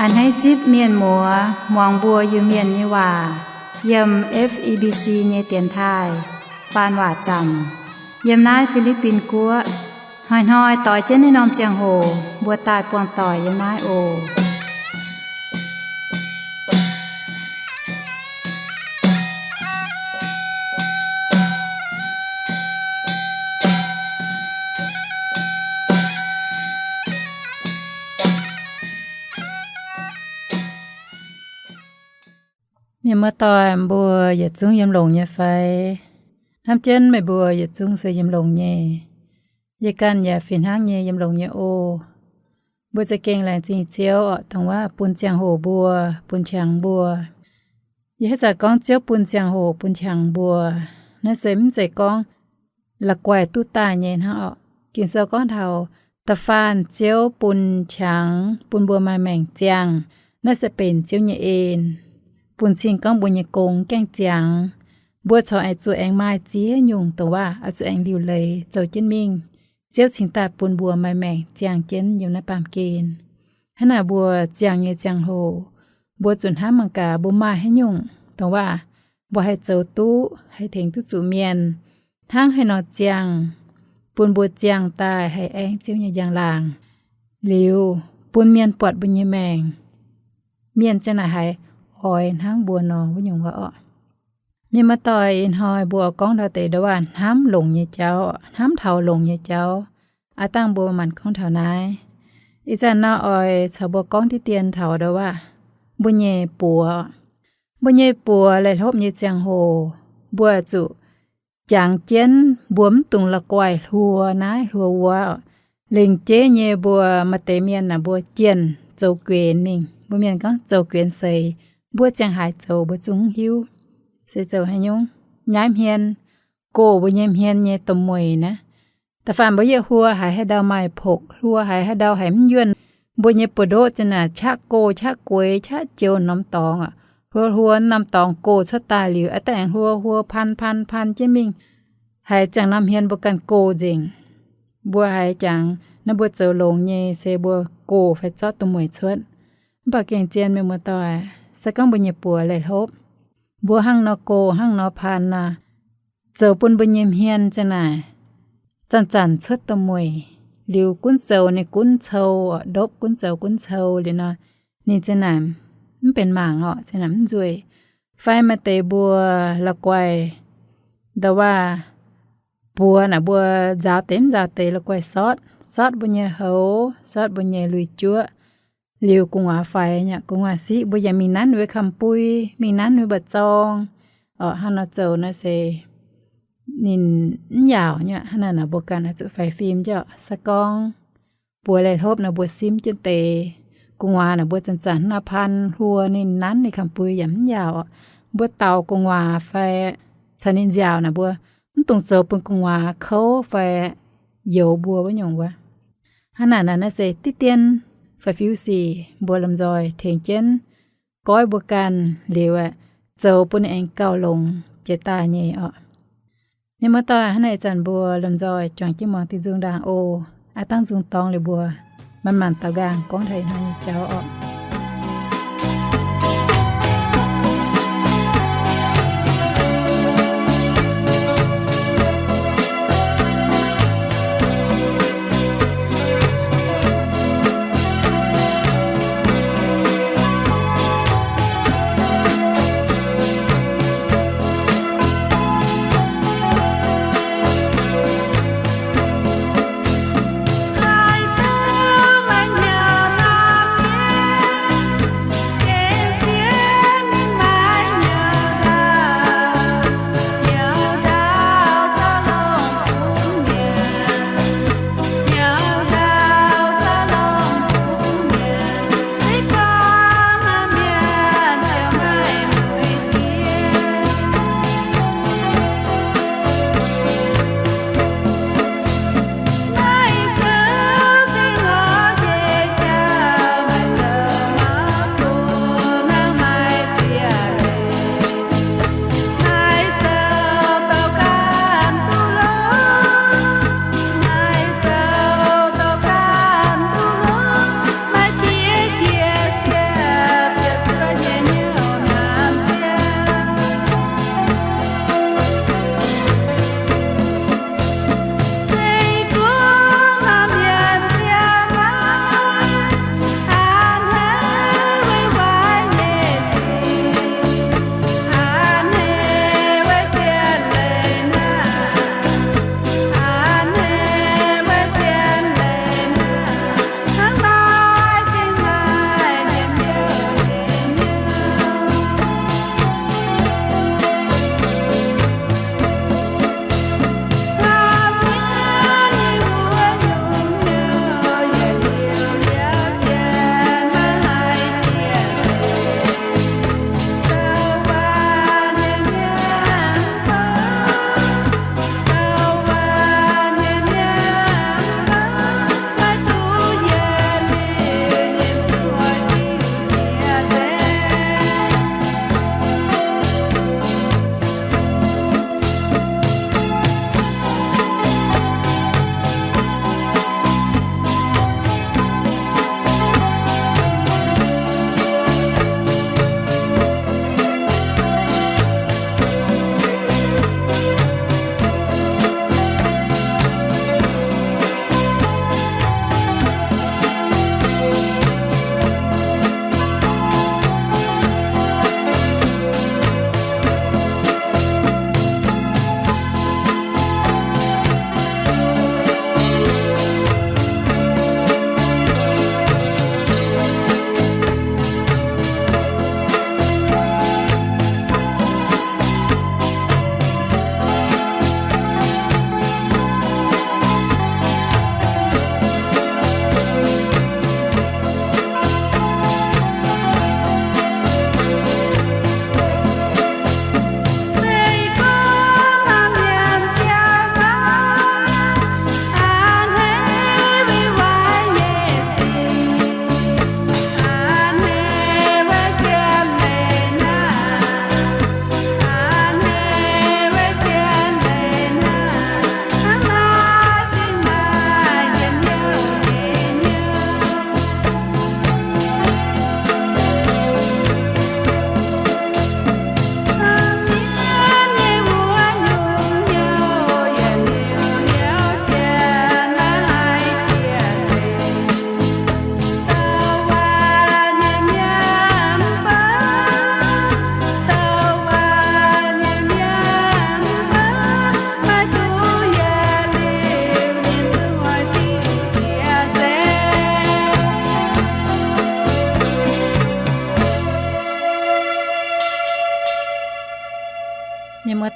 Hneiv zipv mienh muoz muangx mbuo Iu-Mienh nyei waac yiem F E B C nyei dienx taaih faan waac zanc yiem naaiv Fi^li^bin Guoqv. Hnoi-hnoi doix jienv naaiv norm ziangh hoc mbuo daaih buangh doic yiem naaiv oc. Mienh muoz-doic, mbuo yietc zungv yiem longx nyei fai? Hnamv jienv meih mbuo yietc zungv se yiem longx nyei. Yie ganh yaac fih hnangv nyei yiem longx nyei oc. Mbuo za'gengh laengz zingh Ziouv oc, dongh waac bun ziangh hoc mbuo, bun qangx mbuo. Yie haaix zanc gorngv Ziouv bun ziangh hoc, bun qangx mbuo, naaiv se mv zeiz gorngv la'guaih duqv daaih nyei hnangv oc. Ging-Sou gorngv taux da'faanh Ziouv bun qangx, bun mbuo maaih maengc ziangh, naaiv se benx Ziouv nyei en, bun cing gorngv mbuo nyei gong gaengh ziangx. Mbuo corc oix zuqc aengx maaih ziex nyungc dongh waac oix zuqc aengx liuc leiz zoux jienv mingh. Ziouv cingx daaih bun mbuo maaih maengc ziangh jienv yiem naaiv baamh gen. Hnangv naaic mbuo ziangh nyei ziangh hoc, mbuo zuqc hnamv mangc gaax mbuo maaih haaix nyungc dongh waac mbuo haih zoux duqv, haih tengx duqv zuqc mienh hnangv haaix nor ziangh, bun mbuo ziangh daaih haih aengv Ziouv nyei njang-laangc, liuz bun mienh buatc mbuo nyei maengc, mienh ziang naaic haiz oix hnangv mbuo nor wuov nyungc waac oc. Mienh muoz-doic, ih hnoi mbuo gorngv taux deix ndouv waac hnamv longx nyei jauv, hnamv taux longx nyei jauv. Aav dangh mbuo maanc gorngv taux naaiv. Ih zanc nor oix caux mbuo gorngv diqv dien taux ndouv waac mbuo nyei buoz. Mbuo nyei buoz laih hlopv nyei ziangh hoc, mbuo zuqc jangx jienv mbuo mv dungx la'guaih hluo naaiv hluo wuov. Lingc jeiv nyei mbuo maaih deix mienh naaic mbuo jienh zoux guenx mingh. Mbuo mienh gorngv zoux guenx seix, mbuo ziangh haaix zoux mbuo zungv mv hiuv. Se zoux haaix nyungc? Nyaiv hmien, gox mbuo nyei hmien nyei domh mueic naaiv. Da'faanh mbuo yietc hluo haiz haaix ndau maaih pokx, hluo haiz haaix ndau haiz mv yuonh, mbuo nyei buoz-ndoqv ziang naaic qaqv gox qaqv gueix qaqv joux norm dorngx oc. Hluo hluo norm dorngx gox cuotv daaih liuz, aa, daaih aengx hluo hluo pan pan pan jienv mingh. Haiz ziangh norm hmien mbuo ganh gox nzengc. Mbuo haiz jangx naaiv mbuo zoux longx nyei se mbuo gox fai zorqv domh mueic cuotv. Mv baac gengh zien, mienh muoz-doic, se gorngv mbuo nyei buoz laih hlopv, mbuo hnangv nor gox hnangv nor pan nor, zoux bun mbuo nyei hmien ziang naaic zanc-zanc cuotv domh mueic, liuz gunv zoux ninh gunv cou, ndopv gunv zoux gunv cou liuz nor, ninh ziang naaic mv benx mangc oc, ziang naaic mv nzueic. Fai maaih deix mbuo la'guaih ndouv waac buoz naaic mbuo nzaaux deix mv nzaaux deix la'guaih sortv, sortv mbuo nyei houx, sortv mbuo nyei lui-juoqv. Liuz gu'nguaaz faix nyei, gu'nguaaz siqv mbuo yaac mingh nanv wuov kamx-bui, mingh nanv wuov mba'zorng. Oc, hnangv nor zoux naaiv se ninh mv yaauc nyei. Hnangv naaic naaic mbuo ganh oix zuqc faix fim jienv oc. Se gorngv buoz laih hlopv naaic mbuo simv jienv deix, gu'nguaaz naaic mbuo zanc-zanc hnangv nor pan hluo ninh nanv ninh kamx-bui yaac mv yaauc. Mbuo daux gu'nguaaz fai caux ninh nziaauc naaic mbuo mv dungx zoux bun gu'nguaaz kouv fai youx mbuo wuov nyungc wuov. Hnangv naaic naaic naaiv se diqv dien fai fiuv sic mbuo lomh nzoih tengx jienv goiv mbuo ganh liuz aeqv, zoux bun ninh aengx gauh longx jiex daaih nyei oc. Mienh muoz-doic, hnangv naaic ih zanc mbuo lomh nzoih juangc jienv muangx diuh nzung ndaangc oc. Aav dangh nzung dorngx liuz mbuo manc-manc daaux nqaang gorngv taux ih hnoi nyei jauv oc.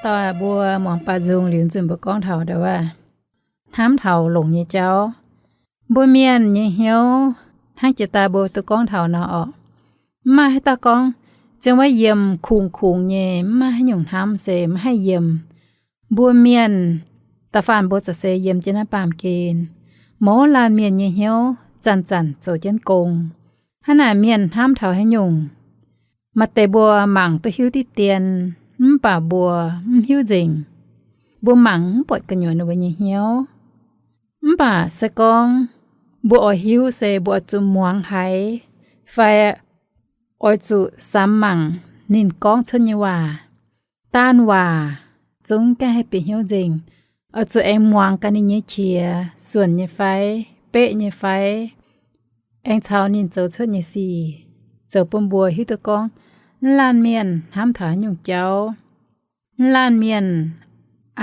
Doic mbuo muangx baaux nzung liuz nzunc mbuo gorngv taux hnamv taux longx nyei jauv. Mbuo mienh nyei hnyouv hnangv jiex daaih mbuo duqv gorngv taux nor orqc, mv maaih haaix dauh gorngv ziang wuov yiem kungx kungx nyei, mv maaih haaix nyungc hnamv se maiv haih yiem. Mbuo mienh da'faanh mbuo za'gengh yiem jienv naaiv baamh gen. Mouz laanh mienh nyei hnyouv zanc-zanc zoux jienv gong. Hnangv naaic mienh hnamv taux haaix nyungc, maaih deix mbuo mangc duqv hiuv diqv dien, mv baac mbuo mv hiuv nzengc. Mbuo mangc mv buatc gu'nyuoz ninh mbuo nyei hnyouv. Mv baac se gorngv mbuo oix hiuv se mbuo oix zuqc muangx haiz fai oix zuqc samx mangc ninh gorngv cuotv nyei waac. Daanh waac zungv gaengh haih bieqc hnyouv nzengc. Oix zuqc aengx muangx gaax ninh nyei qiex, suonc nyei fai, beqv nyei fai, aengx caux ninh zoux cuotv nyei sic, zoux bun mbuo hiuv duqv gorngv mv laanh mienh hnamv taux haaix nyungc jauv. Mv laanh mienh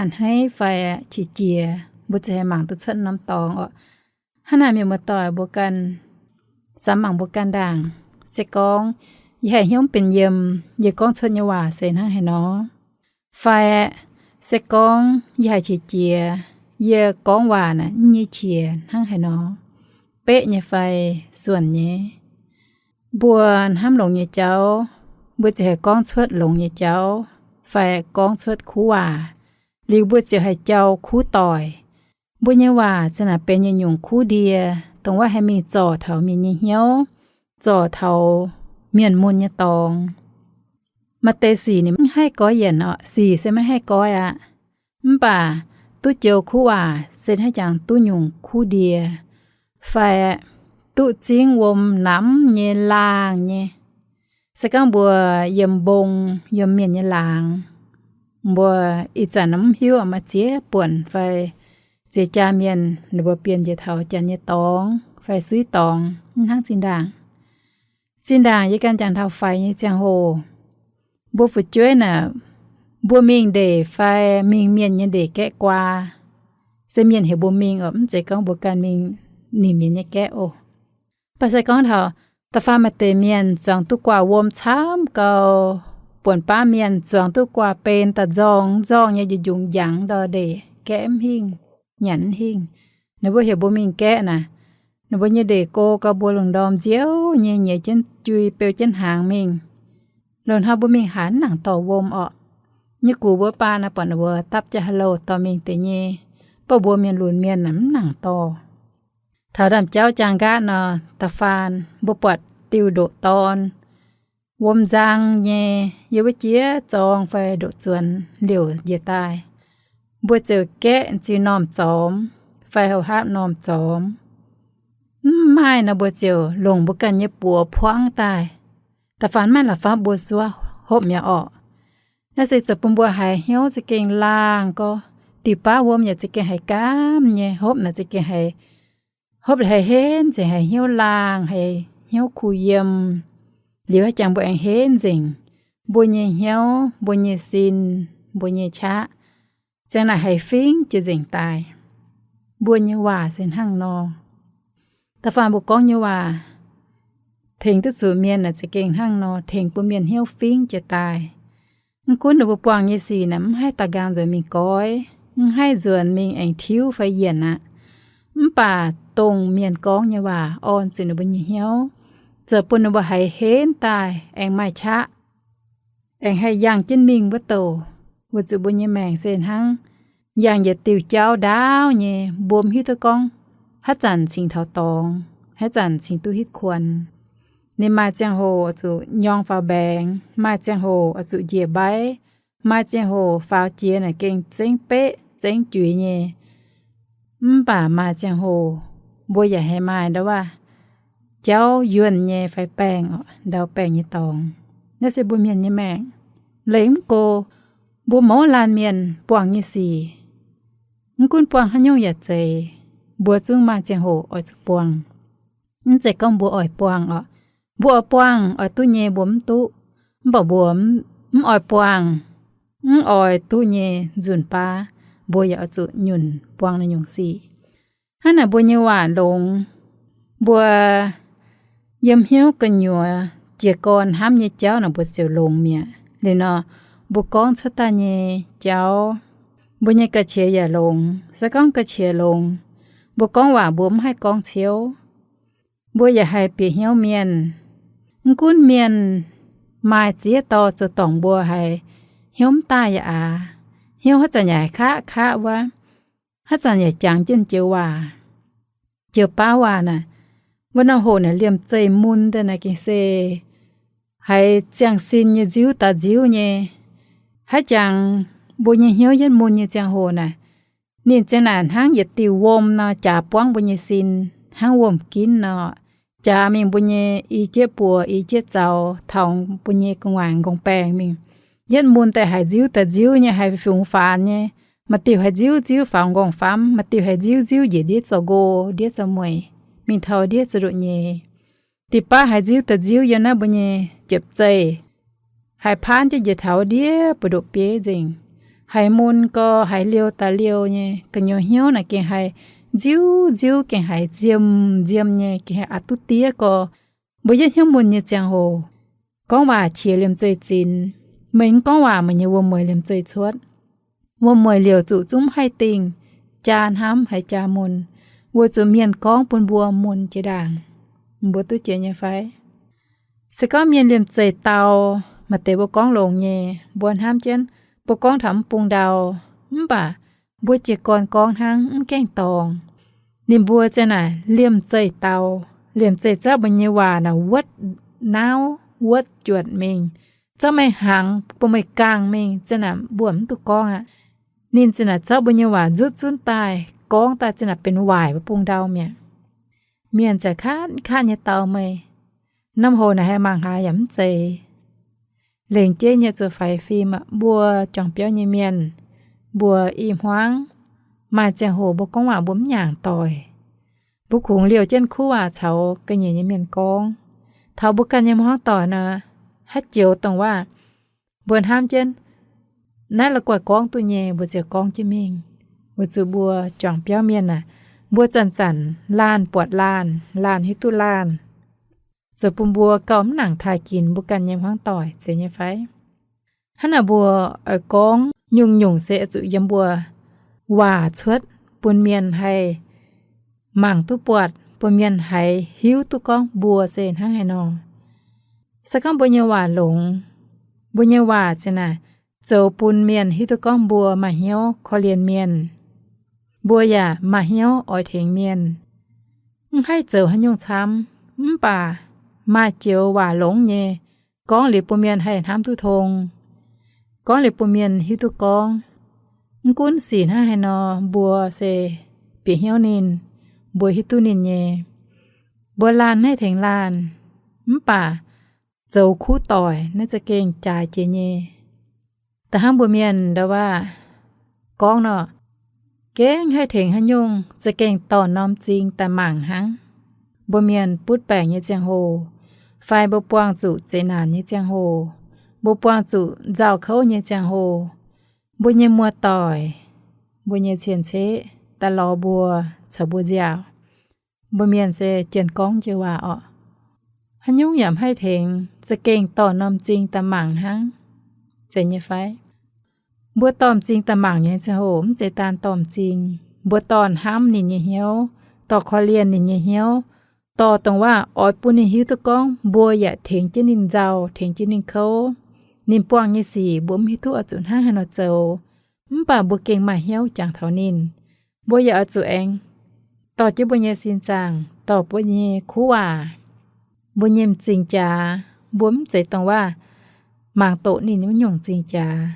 a'hneiv fai qiex jiez, mbuo ziouc haih mangc duqv cuotv norm dorngx orqc. Hnangv naaic mienh muoz-doic mbuo ganh samx mangc mbuo ganh ndaangc. Se gorngv yie haih hnyouv benx yiem, yie gorngv cuotv nyei waac se hnangv haaix nor? Fai se gorngv yie haih qiex jiez, yie gorngv waac naaic nyei qiex hnangv haaix nor? Beqv nyei fai suonc nyei? Mbuo hnamv longx nyei jauv, mbuo ziouc haih gorngv cuotv longx nyei jauv fai gorngv cuotv kuv waac, liuz mbuo ziouc haih jauv kuv doic. Mbuo nyei waac ziouc naaic benx yietc nyungc kuv ndie, dongh wuov haih mingh zorc taux mienh nyei hnyouv, zorc taux mienh mun nyei dorngx. Maaih deix sic ninh mv haih goiv yienc orqc, sic se maiv haih goiv aqv. Mv baac duqv joux kuv waac se hnangv jangx duqv nyungc kuv ndie, fai duqv zingv wuom namx nyei laangh nyei. Se gorngv mbuo yiem mbong, yiem mienh nyei laangz, mbuo ih zanc mv hiuv maaih ziex buonc fai ziex jaa mienh ninh mbuo bienh njiec taux janx nyei dorngx fai suiv dorngx, mv hnangv zinh ndaangc. Zinh ndaangc yie ganh jangx taux faix nyei ziangh hoc, mbuo fu'jueiv naaic, mbuo mingh ndeic fai mingh mienh nyei ndeic gaeqv guaa, se mienh heuc mbuo mingh orqc, mv zeiz gorngv mbuo ganh mingh ninh mienh nyei gaeqv oc. Mv baac se gorngv taux da'faanh maaih deix mienh zuangx duqv guaax wuom camv gau, buonc baav mienh zuangx duqv guaax ben daaih nzorng nzorng nyei, njungx njangx ndau ndeic gaeqv mv hingh, nyanc mv hingh. Ninh mbuo heuc mbuo mingh gaeqv naaic, ninh mbuo nyei ndeic go gau mbuo lungh ndorm nziouv nyei, nyeiz jienv jui beu jienv hnaangx mingh. Loz-hnoi mbuo mingh haaix mv nangc dorh wuom orqc. Nyei gux mbuo baan naaic buatc ninh mbuo dapv jaa ha'louh dorh mingh deix nyei, baac mbuo mienh lunx mienh naaic mv nangc dorh. Taux ndaamv-jauv jaang nqaatv nor, da'faanh mbuo buatc diuh ndoqc dorn, wuom nzang nyei, yiem wuov jiex zorng fai ndoqc zuonx liouc njiec daaih, mbuo ziouc gaeqv ziux normh zormx fai houh hapv normh zormx. Mv maaih nor mbuo ziouc longc mbuo ganh nyei buoz puangv daaih. Da'faanh maaih la'fapv mbuo zuov hopv mi'aqv orqc. Naaiv se zoux bun mbuo haiz hnyouv za'gengh laangh gorx, diuh baav wuom yaac za'gengh haiz gaamv nyei, hopv naaic za'gengh haiz, hopv haiz henv nzengc, haiz hnyouv laangh, haiz hnyouv kuh yiem. Liuz haaix jangx mbuo aengx henv nzengc, mbuo nyei hnyouv, mbuo nyei sin, mbuo nyei qaqv, ziang naaic haiz fingv jienv nzengc daaih. Mbuo nyei waac se hnangv nor. Da'faanh mbuo gorngv nyei waac tengx duqv zuqc mienh naaic za'gengh hnangv nor tengx bun mienh hnyouv fingv jienv daaih. Mv gunv ninh mbuo buangh nyei sic naaic mv haih daux nqaang nzuonx mingh goiv, mv haih nzuonx mingh aengx tiuv fai yienc aqv. Mv baac dongh mienh gorngv nyei waac orn zuqc ninh mbuo nyei hnyouv, zoux bun ninh mbuo haiz henv daaih aengx maaih qaqv, aengx haih yangh jienv mingh wuov douc, weic zuqc mbuo nyei maengc se hnangv yangh yietc diuh jauv ndaauv nyei, mbuo mv hiuv duqv gorngv haaix zanc cingx taux dorngx, haaix zanc cingx duqv hitv kuonx. Ninh maaih ziangh hoc oix zuqc nyorng faaux mbaengx, maaih ziangh hoc oix zuqc njiec mbaiv, maaih ziangh hoc faaux jiex naaic gengh zengv beqv zengv juix nyei. Mv baac maaih ziangh hoc mbuo yaac haih maaih ndau wuov jauv yuonh nyei fai baengh, ndau baengh nyei dorngx. Naaiv se mbuo mienh nyei maengc. Leih mv go, mbuo mouz laanh mienh buangh nyei sic, mv gunv buangh haaix nyungc yaac zeiz, mbuo zungv maaih ziangh hoc oix zuqc buangh. Mv zeiz gorngv mbuo oix buangh orqc. Mbuo oix buangh oix duqv nyei mbuo mv duqv, mv baac mbuo mv oix buangh, mv oix duqv nyei nzunc baav, mbuo yaac oix zuqc nyunc buangh naaiv nyungc sic. Hnangv naaic mbuo nyei waac longx, mbuo yiem hnyouv gu'nyuoz jiez gorn hnamv nyei jauv naaic mbuo ziouc longx mi'aqv. Liuz nor, mbuo gorngv cuotv daaih nyei jauv, mbuo nyei ga'qiex yaac longx. Se gorngv ga'qiex longx, mbuo gorngv waac mbuo mv haih gorngv ciouv. Mbuo yaac haih bieqc hnyouv mienh. Mv gunv mienh maaih ziex dorh zoux dorngc mbuo haiz hnyouv mv daaih yaac aav, hnyouv haaix zanc yaac kaqv kaqv wuov, haaix zanc yaac jangx jienv joux waac, joux baav waac naaic. Wuov norm hoc naaic liemh zeih mun daaih naaic gengh se haiz ziangh sin nyei nziuv daaih nziuv nyei. Haaix jangx mbuo nyei hnyouv yietv mun nyei ziangh hoc naaic, ninh ziang naaic hnangv yietc diuh wuom nor jaax buangv mbuo nyei sin, hnangv wuom-ginv nor, jaax mingh mbuo nyei i jieqv buoz i jieqv zaux, taux mbuo nyei gu'nguaaic nqorngv-baengx mingh. Yietv mun daaih haiz nziuv daaih nziuv nyei, haiz fungx faanx nyei. Maaih diuh haiz nziuv nziuv faaux nqorngv-famv, maaih diuh haiz nziuv nziuv njiec ndiev zoux nqo, ndiev zoux mueic, mingh taux ndiev zoux nduqc nyeiz. Diuh baav haiz nziuv daaih nziuv yiem naaiv mbuo nyei jiepc zeih, haiz paanv jienv njiec taux ndiev mbu'ndongx bieiv nzengc. Haiz mun gau, haiz liouh daaih liouh nyei, gu'nyuoz hnyouv naaic gengh haiz nziuv nziuv, gengh haiz nziem nziem nyei, gengh haiz aqc duqv diev gau. Mbuo yietv hnyouv mun nyei ziangh hoc, gorngv waac qiex liemh zeih zinx. Meih mv gorngv waac, meih nyei wuom-mueic liemh zeih cuotv. Wuom-mueic liouc zuqc zungv haih dingh jaa hnamv haiz jaa mun, weic zuqc mienh gorngv bun mbuo mun jiex ndaangc. Mbuo duqv jiex nyei fai? Se gorngv mienh liemh zeih dau, maaih deix mbuo gorngv longx nyei, mbuo hnamv jienv mbuo gorngv taux mv bung ndau, mv baac mbuo jiez gorn gorngv hnangv, mv gaengh dorngc. Ninh mbuo ziang naaic liemh zeih dau, liemh zeih zorqv mbuo nyei waac naaic wuotv nauv wuotv juotc mingh, zorqv meih hnaangx bun meih gangh mingh, ziang naaic mbuo mv duqv gorngv aqv. Ninh ziang naaic zorqv mbuo nyei waac nzutv zunv daaih gorngv daaih ziang naaic benx waaic mbuo bung ndau mi'aqv. Mienh ziouc katv katv nyei dau meih. Norm hoc naaic haih mangc haaix yaac mv zeiz. Lengc jeiv nyei zuqc faix fim aqv. Mbuo juangc biauv nyei mienh, mbuo i hmuangv maaih ziangh hoc mbuo gorngv waac mbuo mv nyaangc doic. Mbuo kungx liouh jienv kuv waac caux ga'nyiec nyei mienh gorngv. Taux mbuo ganh nyei hmuangv doic nor, haaix joux dongh waac mbuo hnamv jienv naaiv la'guaih gorngv duqv nyei, mbuo ziouc gorngv jienv mingh. Weic zuqc mbuo juangc biauv mienh aac, mbuo zanc-zanc laanh buatc laanh, laanh hiuv duqv laanh, zoux bun mbuo gauh mv nangc taaih ginx mbuo ganh nyei hmuangv doic, zeiz nyei fai? Hnangv naaic mbuo oix gorngv nyungc-nyungc se oix zuqc yiem mbuo waac cuotv bun mienh haih mangc duqv buatc, bun mienh haih hiuv duqv gorngv mbuo se hnangv haaix nor. Se gorngv mbuo nyei waac longx, mbuo nyei waac ziang naaic zoux bun mienh hiuv duqv gorngv mbuo maaih hnyouv korv-lienh mienh, mbuo yaac maaih hnyouv oix tengx mienh, mv haih zoux haaix nyungc camv, mv baac maaih joux waac longx nyei, gorngv liuz bun mienh haih hnamv duqv tong, gorngv liuz bun mienh hiuv duqv gorngv. Mv gunv sic hnangv haaix nor, mbuo se bieqc hnyouv ninh, mbuo hiuv duqv ninh nyei. Mbuo laanh haih tengx laanh, mv baac zoux kuv doic naaiv za'gengh jaaix jiex nyei. Da'hnangv mbuo mienh ndau waac gorngv nor, gengh haih tengx haaix nyungc za'gengh dorh norm m'zing daaih mangc hnangv. Mbuo mienh butv baengc nyei ziangh hoc, fai mbuo buangh zuqc zeqc naanc nyei ziangh hoc, mbuo buangh zuqc nzauh kouv nyei ziangh hoc, mbuo nyei muoz-doic, mbuo nyei cien-ceqv daaih lorz mbuo, caux mbuo nziaauc, mbuo mienh se jienh gorngv joux waac orqc. Haaix nyungc yaac mv haih tengx, za'gengh dorh norm m'zing daaih mangc hnangv, zeiz nyei fai? Mbuo dorh m'zing daaih mangc nyei ziangh hoc mv zeiz daan dorh m'zing, mbuo dorh hnamv ninh nyei hnyouv, dorh korv-lienh ninh nyei hnyouv, dorh dongh waac oix bun ninh hiuv duqv gorngv mbuo yaac tengx jienv ninh nzauh, tengx jienv ninh kouv. Ninh buangh nyei sic mbuo mv hiuv duqv oix zuqc hnangv haaix nor zoux, mv baac mbuo gengh maaih hnyouv jangx taux ninh. Mbuo yaac oix zuqc aengx dorh jienv mbuo nyei sin zaangc, dorh mbuo nyei kuv waac, mbuo nyei m'zing jaax. Mbuo mv zeiz dongh waac mangc doqc ninh wuov nyungc m'zing jaax.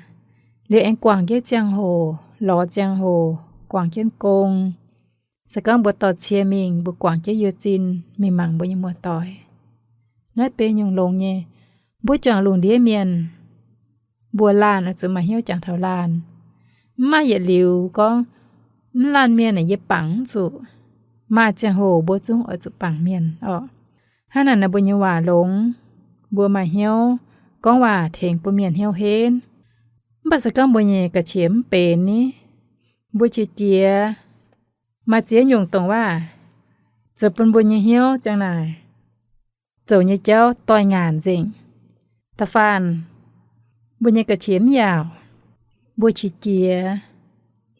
Liuz aengx guangc jienv ziangh hoc, lorz ziangh hoc, guangc jienv gong. Se gorngv mbuo dorh cie mingh, mbuo guangc jienv yuoz zinh mingh mangc mbuo nyei muoz-doic. Naaiv benx nyungc longx nyei. Mbuo juangc lungh ndiev mienh, mbuo laanh oix zuqc maaih hnyouv jangx taux laanh. Mv maaih yietc liuz gorngv, mv laanh mienh aah, yie bangc mv zuqc. Maaih ziangh hoc mbuo zungv oix zuqc bangc mienh orqc. Hnangv naaic nor mbuo nyei waac longx, mbuo maaih hnyouv gorngv waac tengx bun mienh hnyouv henv. Mv baac se gorngv mbuo nyei ga'qiex mv benx ni, mbuo qiex jiez maaih ziex nyungc dongh waac zoux bun mbuo nyei hnyouv ziang naaic zoux nyei jauv doix-ngaanc nzengc. Da'faanh, Mbuo nyei ga'qiex mv yaauc, mbuo qiex jiez,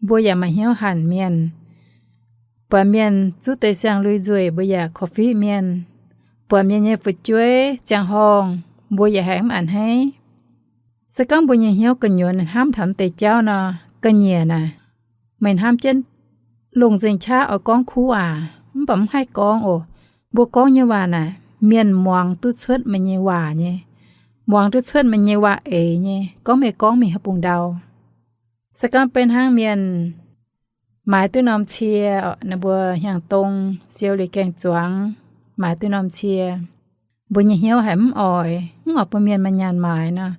mbuo yaac maaih hnyouv hanc mienh. Buatc mienh zuqv deix siang-lui nzueic, mbuo yaac korv-fiqv mienh. Buatc mienh nyei fu'jueiv ziangh horngh, mbuo yaac haih mv a'hneiv. Se gorngv mbuo nyei hnyouv gu'nyuoz hnamv taux deix jauv nor, ga'nyiec naaic, meih hnamv jienv longc nzengc qaqv oix gorngv kuv aac, mv baac mv haih gorngv oc. Mbuo gorngv nyei waac naaic, mienh muangx duqv cuotv meih nyei waac nyei, muangx duqv cuotv meih nyei waac-eix nyei, gorngv meih gorngv mingh haaix bung ndau. Se gorngv benx hnangv mienh maaiz duqv norm cie, ninh mbuo hnyangx-dong siou liuz gaeng-zuangx, maaiz duqv norm cie, mbuo nyei hnyouv haiz mv oix, mv oix bun mienh maaih nyaanh maaiz nor,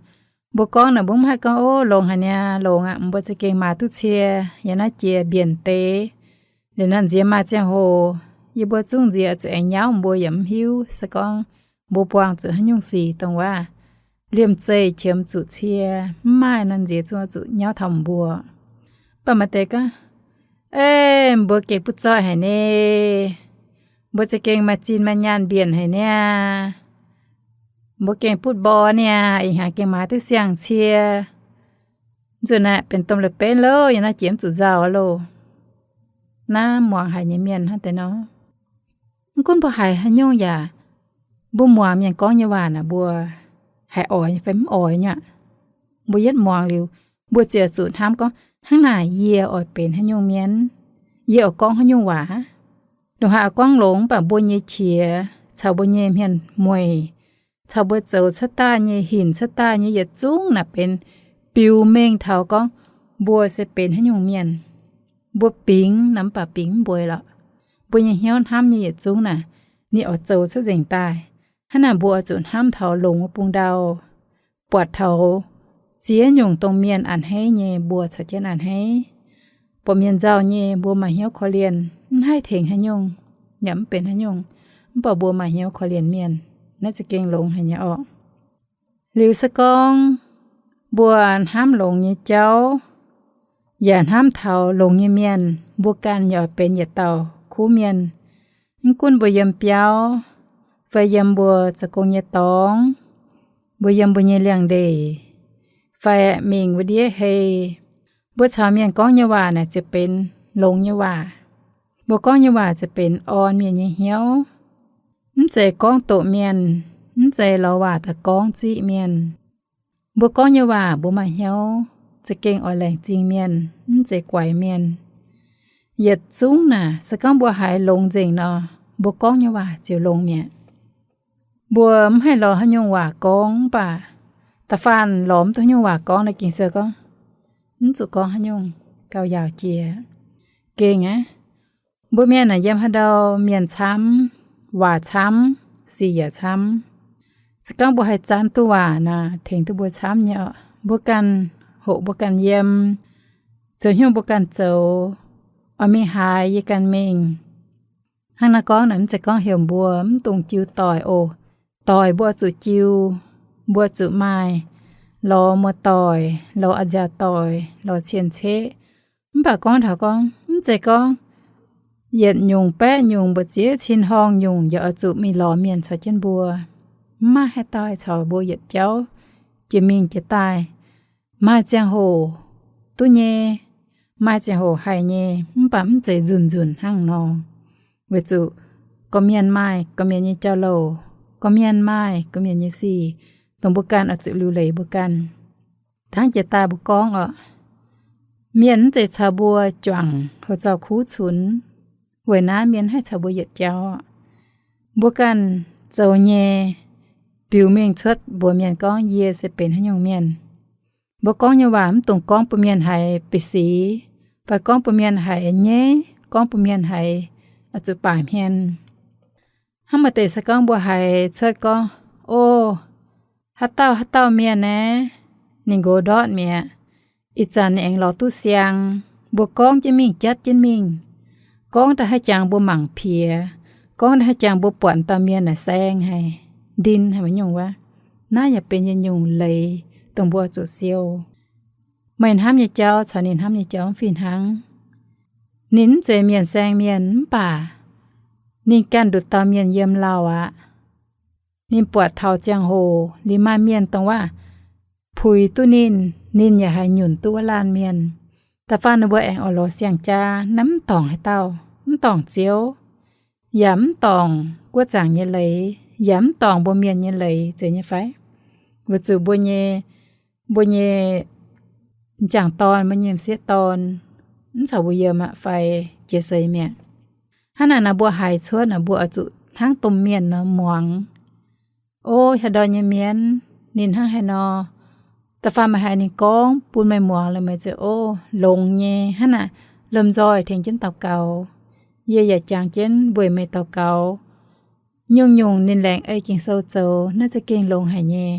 mbuo gorngv naaic mbuo mv haih gorngv, Ov, longx haic niaa, longx aqv. Mbuo za'gengh maaiz duqv cie yiem naaiv jiex mbienc deix. Liuz naaiv nziex maaih ziangh hoc yie mbuo zungv nziex zuqc aengx nyauv, mbuo yaac mv hiuv se gorngv mbuo buangh zuqc haaix nyungc sic dongh wuov liemh zeih qiemx zuqc cie, mv maaih nor nziex zungv zuqc nyauv taux mbuo. Mv baac maaih deix gorngv, Ei, mbuo gengh butv zoih haic ni. Mbuo za'gengh maaih zinh maaih nyaanh mbienc haic niaa. Mbuo gengh butv mborqv niaa, ih hnyangx gengh maaiz duqv siang-cie. Nzunc naaiv benx domh leiz-benv loh, yiem naaiv jiex mv zuqc nzauh loh. Naaiv muangx haic nyei mienh hnangv deix nor. Mv gunv mbuo haiz haaix nyungc yaac, mbuo muangx mienh gorngv nyei waac naaic, mbuo haiz oix fai mv oix nyei aqv, mbuo yietv muangx liuz, mbuo ziouc zuqc hnamv gorngv, Hnangv naaic yie oix benx haaix nyungc mienh? Yie oix gorngv haaix nyungc waac? Ndongc haaix oix gorngv longx, mv baac mbuo nyei qiex caux mbuo nyei hmien mueic, caux mbuo zoux cuotv daaih nyei, hinc cuotv daaih nyei yietc zungv naaic benx biux mengh taux gorngv mbuo se benx haaix nyungc mienh. Mbuo bingx naaic mv baac bingx mv mbueiz lorqc. Mbuo nyei hnyouv hnamv nyei yietc zungv naaic, ninh oix zoux cuotv nzengc daaih. Hnangv naaic mbuo oix zuqc hnamv taux longx wuov bung ndau, buatc taux ziex nyungc dongh mienh a'hneiv nyei, mbuo caux jienv a'hneiv. Buatc mienh nzauh nyei, mbuo maaih hnyouv korv-lienh, mv haih tengx haaix nyungc, yaac mv benx haaix nyungc, mv baac mbuo maaih hnyouv korv-lienh mienh. Naaiv za'gengh longx haic nyei orqc. Liuz se gorngv mbuo hnamv longx nyei jauv, yaac hnamv taux longx nyei mienh, mbuo ganh yaac oix benx yietc dauh kuv mienh. Mv gunv mbuo yiem biauv, fai yiem mbuo zoux gong nyei dorngx, mbuo yiem mbuo nyei liangx-ndeic, fai mingh wuov ndiev hei, mbuo caux mienh gorngv nyei waac naaic ziouc benx longx nyei waac. Mbuo gorngv nyei waac ziouc benx orn mienh nyei hnyouv. Mv zeiz gorngv doqc mienh, mv zeiz lorz waac daaih gorngv ziqv mienh. Mbuo gorngv nyei waac mbuo maaih hnyouv, za'gengh oix laengz zingh mienh, mv zeiz guaix mienh. Yietc zungv naaic, se gorngv mbuo haiz longx nzengc nor, mbuo gorngv nyei waac ziouc longx mi'aqv. Mbuo mv haih lorz haaix nyungc waac gorngv, mv baac da'faanh lorz mv duqv haaix nyungc waac gorngv nor, Ging-Sou gorngv, mv zuqc gorngv haaix nyungc, gauh yaauc jiex. Gengh aqv. Mbuo mienh naaic yiem haaix ndau mienh camv, waac camv, sic yaac camv. Se gorngv mbuo haih zanv duqv waac naaic, tengx duqv mbuo camv nyei orqc. Mbuo ganh hoqc mbuo ganh yiem, zoux haaix nyungc mbuo ganh zoux, oix mingh haaix yie ganh mingh. Hnangv naaiv gorngv naaic, mv zeiz gorngv heuc mbuo mv dungx jiu doic oc. Doic mbuo zuqc jiu, mbuo zuqc maaih lorz muoz-doic, lorz a'nziaauc doic, lorz cien-ceqv. Mv baac gorngv taux gorngv, mv zeiz gorngv yietc nyungc baeqv nyungc mbu'ziex cin-horngh nyungc yaac oix zuqc mingh lorz mienh caux jienv mbuo. Mv maaih haaix dauh caux mbuo yietc jauv jiex mingh jiex daaih. Maaih ziangh hoc duqv nyei, maaih ziangh hoc haih nyei, mv baac mv zeiz nzunc-nzunc hnangv nor. Weic zuqc gorqv-mienh maaih gorqv-mienh nyei jauv-louc, gorqv-mienh maaih gorqv-mienh nyei sic, dongh mbuo ganh oix zuqc liuc leiz mbuo ganh. Hnangv jiex daaih mbuo gorngv orqc, mienh mv zeiz caux mbuo juangc houx zaux kuv cunx, weic naaiv mienh haih caux mbuo yietc jauv. Mbuo ganh zoux nyei, biux mengh cuotv mbuox mienh gorngv yie se benx haaix nyungc mienh. Mbuo gorngv nyei waac mv dungx gorngv bun mienh haiz ba'sic, fai gorngv bun mienh haiz nyeiv, gorngv bun mienh haiz oix zuqc baaic hmien. Hnangv maaih deix se gorngv mbuo haiz cuotv gorngv, O, haaix dauh haaix dauh mienh naaiv, ninh nqox ndortv mi'aqv. Ih zanc ninh aengx lorz duqv siang. Mbuo gorngv jienv mingh, jatv jienv mingh. Gorngv da'haaix jangx mbuo mangc piex, gorngv da'haaix jangx mbuo buatc dauh mienh naaic saeng haic, ndin haic, maiv nyungc wuov. Naaiv yaac benx yietc nyungc leiz dongh mbuo zuqc siou. Meih hnamv nyei jauv caux ninh hnamv nyei jauv mv fih hnangv. Ninh mv zeiz mienh saeng mienh mv baac ninh ganh nduqc dauh mienh yiem lauh aqv. Ninh buatc taux ziangh hoc liuz maaih mienh dongh wuov, puix duqv ninh, ninh yaac haih nyunc duqv wuov laanh mienh. Da'faanh ninh mbuo aengx oix lorz siang-jaa, naaiv mv dorngc haaix dauh, mv dorngc Ziouv, yaac mv dorngc guoqv zaangc nyei leiz, yaac mv dorngc mbuo mienh nyei leiz, zeiz nyei fai? Weic zuqc mbuo nyei, mbuo nyei m'jangc dorn, mbuo nyei m'sieqv dorn, mv caux mbuo yiem aqv fai jiex seix mi'aqv. Hnangv naaic nor mbuo haiz cuotv nor mbuo oix zuqc hnangv domh mienh nor muangx. O, haaix ndorn nyei mienh, ninh hnangv haaix nor, da'faanh meih haiz ninh gorngv bun meih muangx liuz meih ziouc, o, longx nyei. Hnangv naaic lomh nzoih tengx jienv daux gaux. Yie yaac jangx jienv weic meih daux gaux. Nyungc-nyungc ninh laengz ei Ging-Sou zoux naaiv za'gengh longx haic nyei.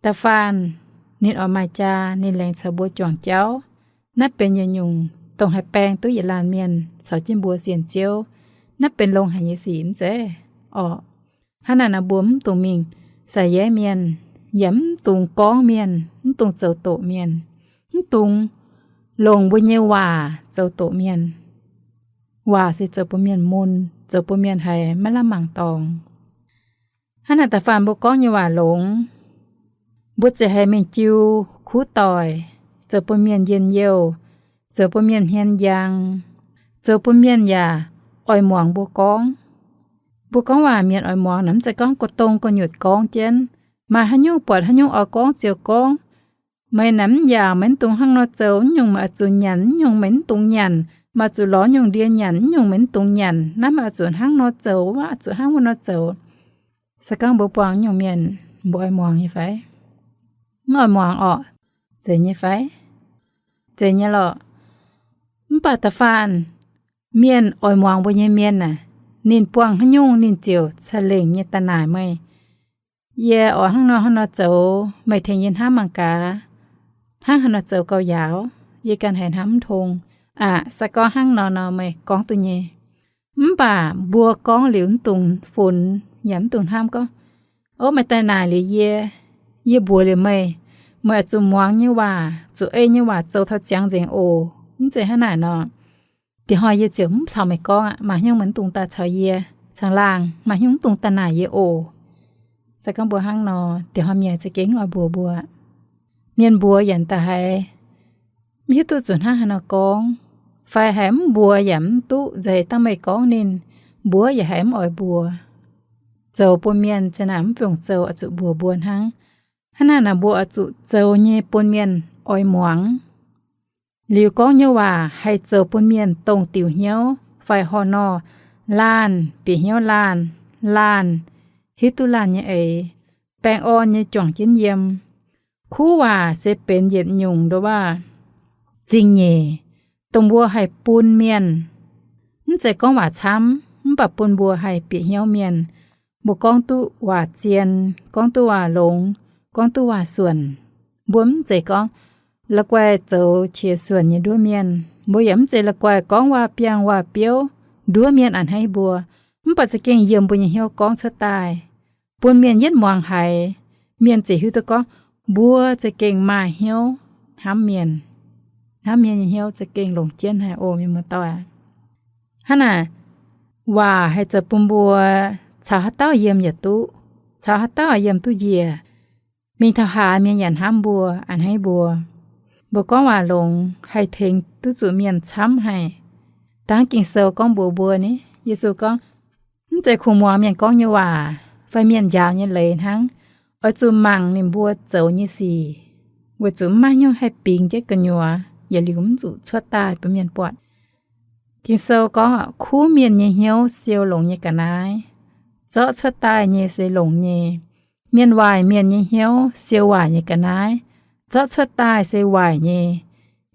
Da'faanh ninh oix maaih jaa, ninh laengz caux mbuo juangc jauv. Naaiv benx yietc nyungc dongh haih baeng duqv yietc laanh mienh caux jienv mbuo sienx Ziouv. Naaiv benx longx haic nyei sic, mv zeiz? Orqc, hnangv naaic nor mbuo mv dungx mingh saic yeiv mienh, yaac mv dungx gorngv mienh, mv dungx zoux doqc mienh, mv dungx longc mbuo nyei waac zoux doqc mienh. Waac se zoux bun mienh mun, zoux bun mienh haiz maiv lamh mangc dorngx. Hnangv naaic da'faanh mbuo gorngv nyei waac longx, mbuo ziouc haih mingh jiu kuv doic, zoux bun mienh njien-youh, zoux bun mienh hmien njang, zoux bun mienh yaac oix muangx mbuo gorngv. Mbuo gorngv waac mienh oix muangx naaic mv zeiz gorngv gu'dongh gu'nyuoz gorngv jienv, maaih haaix nyungc buatc haaix nyungc oix gorngv ziouc gorngv. Meih naaic mv yaac meih mv dungx hnangv nor zoux, mv nyungc meih oix zuqc nyanc, mv nyungc meih mv dungx nyanc, meih oix zuqc lorz nyungc ndie nyanc, mv nyungc meih mv dungx nyanc, naaiv meih oix zuqc hnangv nor zoux, oix zuqc hnangv wuov nor zoux. Se gorngv mbuo buangh nyungc mienh, mbuo oix muangx nyei fai? Mv oix muangx orqc. Zeiz nyei fai? Zeiz nyei lorqc. Mv baac da'faanh mienh oix muangx mbuo nyei mienh aah, ninh buangh haaix nyungc ninh ziouc ca'lengc nyei daaih naaic meih, yie oix hnangv nor hnangv nor zoux, meih tengx yie hnamv mangc gaax, hnangv haaix nor zoux gauh yaauv, yie ganh haiz hnamv mv tong. Aqc, se gorngv hnangv nor nor meih gorngv duqv nyei. Mv baac mbuo gorngv liuz mv dungx funx yaac mv dungx hnamv gorngv, ov, meih daaih naaic liuz yie, yie mbuox liuz meih, meih oix zuqc muangx nyei waac, zuqc ei nyei waac zoux taux ziangx nzengc oc. Mv zeiz hnangv naaic nor, diex hnoi yie ziouc mv caux meih gorngv aqv. Maaih hnyouv meih mv dungx daaih caux yie caangh laangh, maaih hnyouv mv dungx daaih naaic yie oc. Se gorngv mbuo hnangv nor, diex hnoi mienh za'gengh mv oix mbuox mbuo. Mienh mbuox yaac da'haiz mv hiuv duqv zuqc hnangv haaix nor gorngv, fai haiz mv mbuox yaac mv duqv, nzeix dangh meih gorngv ninh, mbuox yaac haiz mv oix mbuox. Zoux bun mienh ziang naaic mv fungc zoux oix zuqc mbuox mbuo hnangv. Hnangv naaic nor mbuo oix zuqc zoux nyei bun mienh oix muangx. Liuz gorngv nyei waac haih zoux bun mienh dongh diuc hnyouv fai horh nor, laanh bieqc hnyouv laanh, laanh hiuv duqv laanh nyei eix, baengh orn nyei juangc jienv yiem. Kuv waac se benx yietc nyungc ndoqv waac zingh nyeic, dongh mbuo haih bun mienh, mv zeiz gorngv waac camv, mv baac bun mbuo haih bieqc hnyouv mienh. Mbuo gorngv duqv waac zien, gorngv duqv waac longx, gorngv duqv waac suonc. Mbuo mv zeiz gorngv la'guaih zoux qiex suonc nyei nduov mienh. Mbuo yaac mv zeiz la'guaih gorngv waac-biangh waac-biouv nduov mienh a'hneiv mbuo. Mv baac za'gengh yiem mbuo nyei hnyouv gorngv cuotv daaih, bun mienh yietv muangx haiz, mienh ziouc hiuv duqv gorngv mbuo za'gengh maaih hnyouv hnamv mienh. Hnamv mienh nyei hnyouv za'gengh longc jienv haic oc, mienh muoz-doic. Hnangv naaic, waac haih zoux bun mbuo caux haaix dauh yiem yaac duqv, caux haaix dauh yiem duqv njiec. Mingh taux haaix mienh yaac hnamv mbuo, a'hneiv mbuo. Mbuo gorngv waac longx haih tengx duqv zuqc mienh camv haic. Dangv Ging-Sou gorngv mbuox mbuo ni, Yesu gorngv, mv zeiz kungx muangx mienh gorngv nyei waac fai mienh njaaux nyei leiz hnangv. Oix zuqc mangc ninh mbuo zoux nyei sic, weic zuqc mv maaih nyungc haih bingx jienv gu'nyuoz yietc liuz mv zuqc cuotv daaih bun mienh buatc. Ging-Sou gorngv, kuv mienh nyei hnyouv siou longx nyei ga'naaiv, zorqv cuotv daaih nyei se longx nyei. Mienh waaic mienh nyei hnyouv siou waaic nyei ga'naaiv, zorqv cuotv daaih se waaic nyei.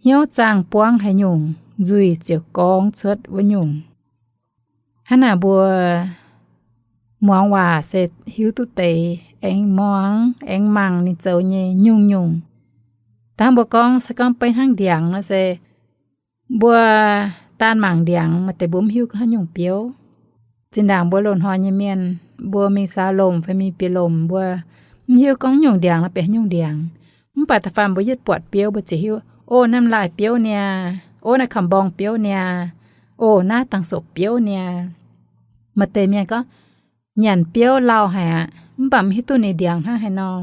Hnyouv zaangh buangv haaix nyungc, nzuih ziouc gorngv cuotv wuov nyungc. Hnangv naaic mbuo muangx waac se hiuv duqv deix, aengx muangx aengx mangc ninh zoux nyei nyungc-nyungc. Dangv mbuo gorngv se gorngv beiv hnangv ndiangx nor se, mbuo daan mangc ndiangx maaih deix mbuo mv hiuv haaix nyungc biouv. Zinh ndaangc mbuo loz-hnoi nyei mienh, mbuo mingh saax lomc fai mingh bieqc lomc, mbuo mv hiuv gorngv nyungc ndiangx nor benx haaix nyungc ndiangx. Mv baac da'faanh mbuo yietv buatc biouv mbuo ziouc hiuv, o, naaiv mv laaih biouv niaa, o, naaiv kamx-mborng biouv niaa, o, naaiv dangh soqc biouv niaa. Maaih deix mienh gorngv nyanc biouv lauh haic aqv, mv baac mv hiuv duqv ninh ndiangx hnangv haaix nor.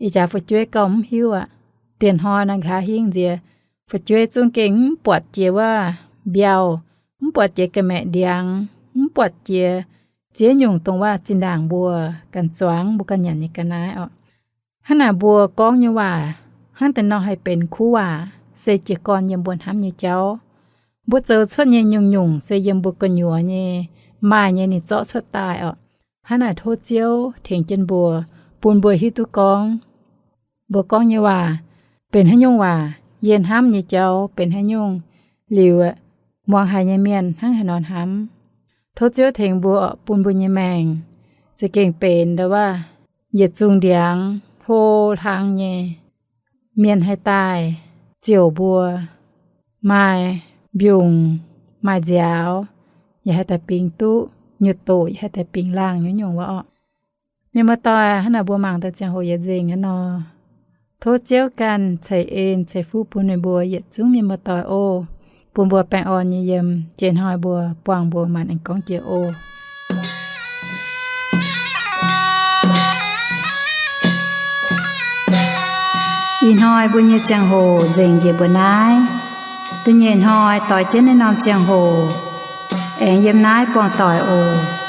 Ih jaax fu'jueiv gauh mv hiuv aqv. Diex hnoi naaiv nqa'haav hingv nziex, fu'jueiv zungv gengh mv buatc jiex wuov mbiauh, mv buatc jiex ga'maeqc ndiangx, mv buatc jiex ziex nyungc dongh wuov zinh ndaangc mbuo ganh zuangx, mbuo ganh nyanc nyei ga'naaiv orqc. Hnangv naaic mbuo gorngv nyei waac, hnangv deix nor haih benx kuv waac, se jiez gorn yiem mbuo hnamv nyei jauv. Mbuo zoux cuotv nyei nyungc-nyungc se yiem mbuo gu'nyuoz nyei, maaih nyei ninh zorqv cuotv daaih orqc. Hnangv naaic tov Ziouv tengx jienv mbuo, bun mbuo hiuv duqv gorngv mbuo gorngv nyei waac benx haaix nyungc waac, yie hnamv nyei jauv benx haaix nyungc, liuz muangx haic nyei mienh hnangv haaix nor hnamv. Tov Ziouv tengx mbuo bun mbuo nyei maengc za'gengh benx ndo wuov yietc zungh ndiangx hlo hlang nyei, mienh haih daaih ziouc mbuo, maaih mbiungc, maaih nziaaux, yaac haih daaih bingx duqv nyutc doqc, yaac haih daaih bingx laangh nyungc-nyungc wuov orqc. Mienh muoz-doic, hnangv naaic mbuo mangc daaih ziangh hoc yietc nzengc aqv nor, tov Ziouv ganh ceix en ceix fuqv bun meih mbuo yietc zungv mienh muoz-doic oc. Bun mbuo baengh orn nyei yiem, jiex hnoi mbuo buangh mbuo maanc aengx gorngv jiex oc. Ih hnoi mbuo nyei ziangh hoc nzengc njiec mbuo naaiv. Da'nyeic hnoi doix jienv naaiv norm ziangh hoc aengx yiem naaiv buangh doic oc.